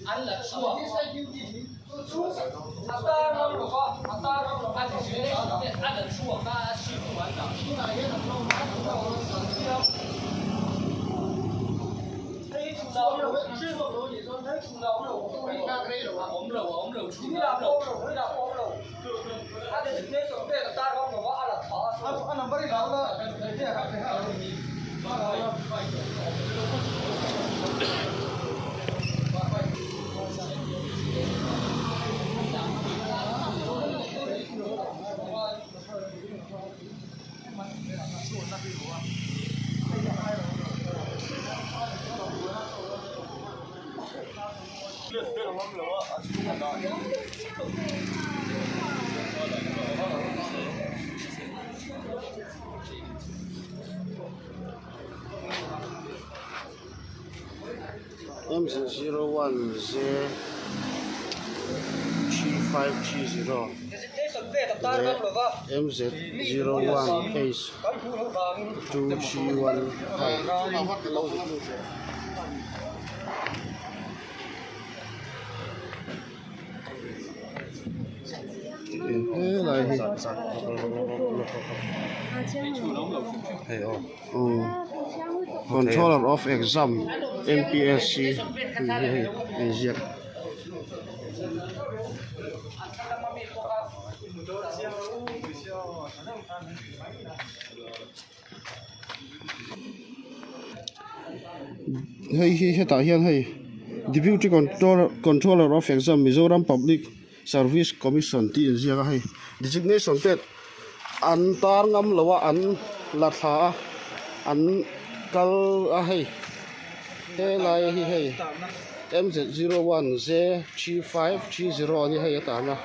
An la chhuak chu a tar ngam lo va, a tar ngam lo a designation plate a la chhuak a, a chhip chu an dah. Hei chhun a awm lo, hei chhun a awm lo, a awm lo, a awm lo, chhun a awm lo. A designation plate a tar ngam lo va, a la thla a. M01 Z 3530 leh MZ01 H 2315. Helai hi hei aw controller of exam M_P_S_C tih hi hei a inziak. Hei hi hetah hian hei deputy controller controller of exam Mizoram public service commission tih inziak a hei designation te an tar ngam lo a an la thla a an kal a hei helai hi hei M Z zero one J three five three zero a ni hei a tarna.